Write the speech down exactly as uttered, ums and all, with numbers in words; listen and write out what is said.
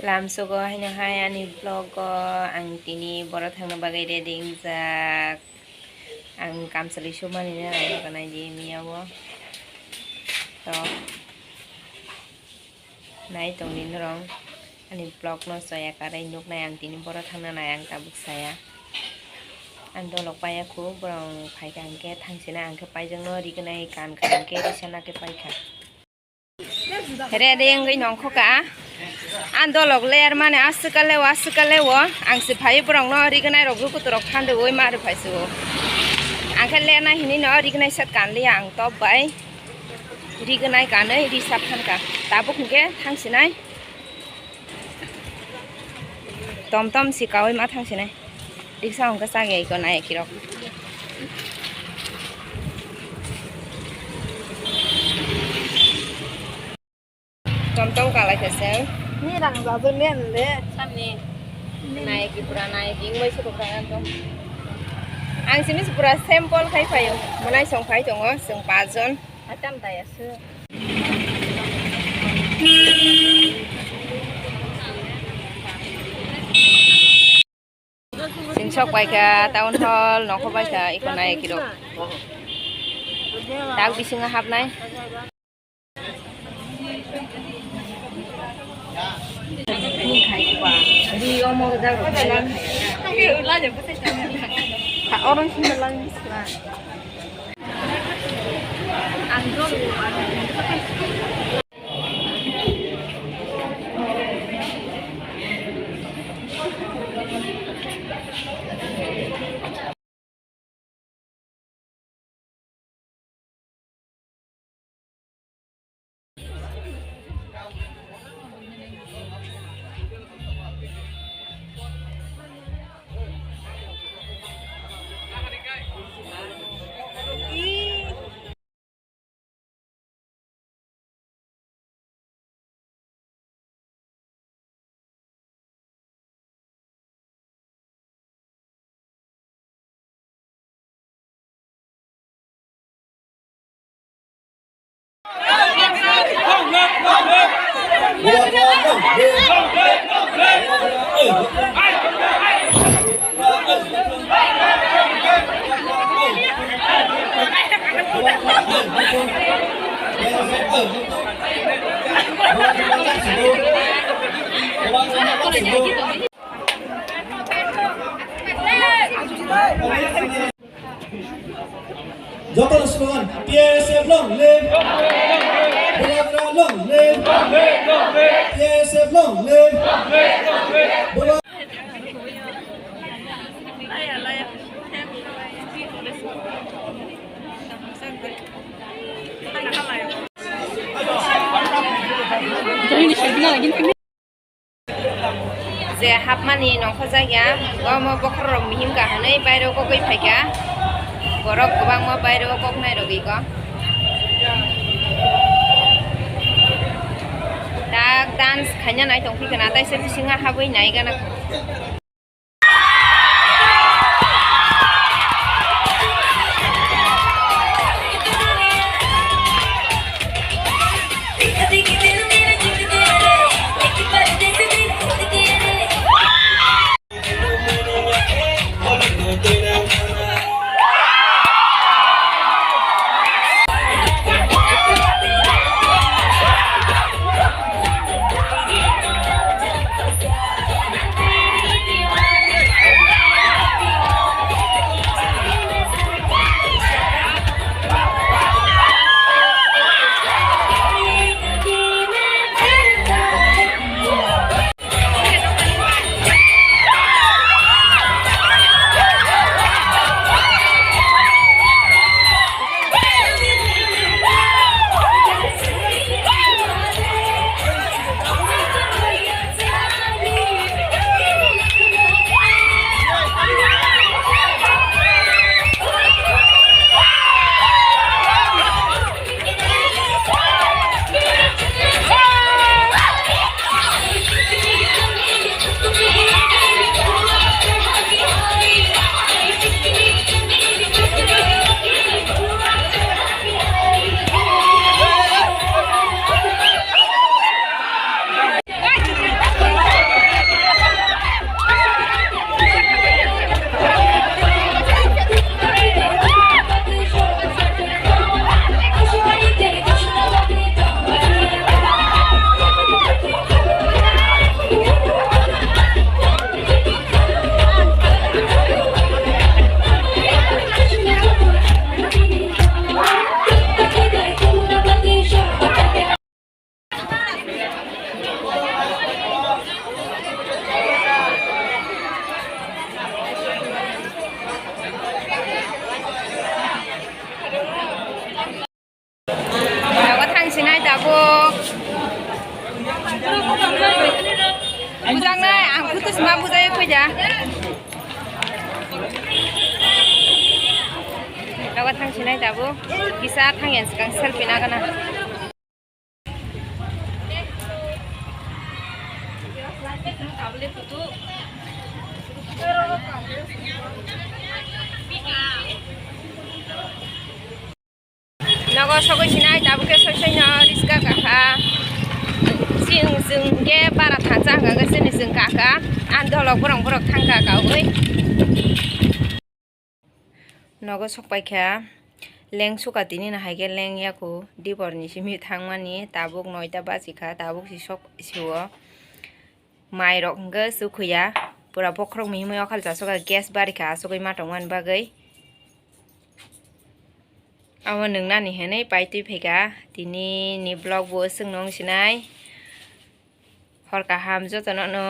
Lamsogo haino hai ani vlog o ang tini boro thangna bagwi ready wngjak. Ang kamchwlwi sumani no ang kanai di miya o. To nai tongdi norong ani vlog no chaya karwi nuknai ang tini boro thangna nai ang tabuk saya. Ang dolok paiya khu borong phaikha hwnkhe thangsinai ang khe paijak no rignai kan kha hwnkhe risana khe paikha. Ready wngwi nongkhoka. Ang dolok ler mani aswk ka lewo, aswk ka lewo. Ang se phai borokno rignai rok rukutu rok phandeui ma rwphai se o. Ang khe lerna hinwi no rignai set kanliya ang top bai. Rignai kanwi risa phanka. Tabuk hwnkhe thangsinai. Tom tom si kaui ma thangsinai. Riksa hwnkhe chagya iko nai ekirok. Tom tom kalai khe se. Ni rang jajak le le. Samni. Nai ki pura nai ki wngbai se rok rang tom. Ang simi se pura sample khai phaio. Mwnai song phai tongo chwng pachjon. Atam daya se. Chwng sok pai kha town hall, nongkhor bai kha iko nai ekirok. Tak bisingo hapnai. Oro sini lang. Joto slogan, P S F long live! Bubagra long live! P S F long live! Bubagra Je hapmani nongkhorjak ya, omo bokhorok mihim ka hwnwi bairo kogwi phaikha. Borok kwbangma bairo koknai rogwi kok. Tak dance khaina nai tongphi kana, taisa bisinga habwi nai gana. Bujaknai, ang photo sima bujai koi ja. Nogo thang sinai tabuk, kisa thang yan sikang selfie na gana. Nogo sogwi sinai tabuk khe soi soi no riska kakha. Chwng chwng khe bara thansa hwnkha khe chini chwng kaka. Ang dolok borok borok thangka kaui. Nogo sokpaikha. Leng suka tini no hai khe leng yaku diborni simi thangmani tabuk noita bachikha tabuk si sok sio. Mai rok hwnkhe chukhuya pura bokhorok mihimwi okhal chasokha gas barikha asugwi ma tongmani bagwi. Abo nwngnani hinwi paitwi phaikha tini ni vlog bo chwngno wng sinai. Hor kaham jotono no